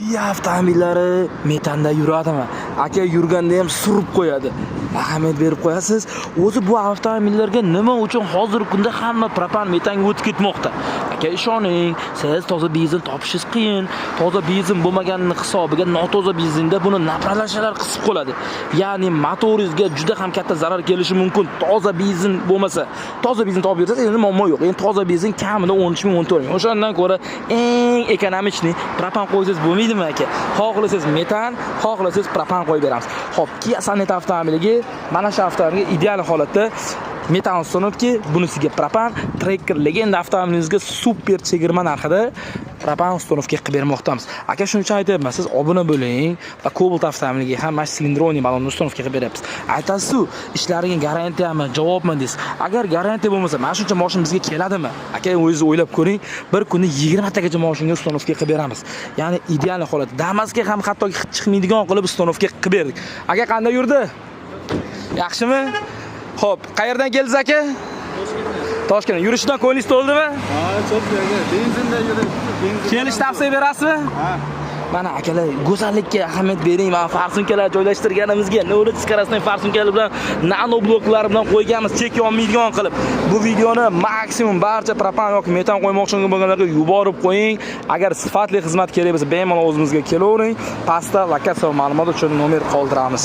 Kia avtomobillari metanda yuradimi? Aka, yurganda ham surib qo'yadi. Ahamiyat berib qo'yasiz. O'zi bu avtomobillarga nima uchun hozirgi kunda hamma propan, metanga o'tib ketmoqda? Aka, ishoning, siz toza benzin topishingiz qiyin. Toza benzin bo'lmaganini hisobiga notoza benzinda buni направляющий lar qisib qoladi. Ya'ni motoringizga juda ham katta zarar kelishi mumkin toza benzin bo'lmasa. Toza benzin topib yursangiz, endi muammo yo'q. Endi toza benzin kamida 13 ming, 14 ming. O'shandan ko'ra eng экономичный propan qo'ysangiz bo'lmaydimi, aka? Xohlasangiz metan, xohlasangiz propan qo'yib beramiz. Xo'p, Kia Sonet avtomobiliga, mana shu avtomobilga ideal holatda metan установки, bunisiga propan. Tracker, Legenda avtomobilingizga super chegirma narxida propan установка qilib bermoqdamiz. Aka, shuning uchun aytyapman, siz obuna bo'ling va Cobalt avtomobiliga ham mana shu цилиндрованный ballonni установка qilib beryapmiz. Aytasiz-ku, ishlariga garantiyami, javobmi deysiz. Agar garantiya bo'lmasa, mana shuncha mashina bizga keladimi? Aka, o'zingiz o'ylab ko'ring, bir kunda 20 tagacha mashinaga установка qilib beramiz. Ya'ni ideal holat. Damasga ham hattoki hid chiqmaydigan qilib установка qilib berdik. Aka, qanday yurdi? Yaxshimi? Xo'p, qayerdan keldingiz, aka? Toshkentdan. Yurishidan ko'nglingiz to'ldimi? Ha, çok güzel. Benzinle yürü. Benzin. Kelish tavsiya berasizmi? Ha. Mana, akalar, go'zallikka ahamiyat bering. Mana форсунка lar joylashtirganimizga 0,3 скоростной форсунка lar bilan, nano bloklar bilan qo'yganmiz, chek yonmaydigan qilib. Bu videoni maksimum barcha propan yoki metan qo'ymoqchi bo'lganlarga yuborib qo'ying. Agar sifatli xizmat kerak bo'lsa, bemalol o'zimizga kelavering. Pastda lokatsiya va ma'lumot uchun nomer qoldiramiz.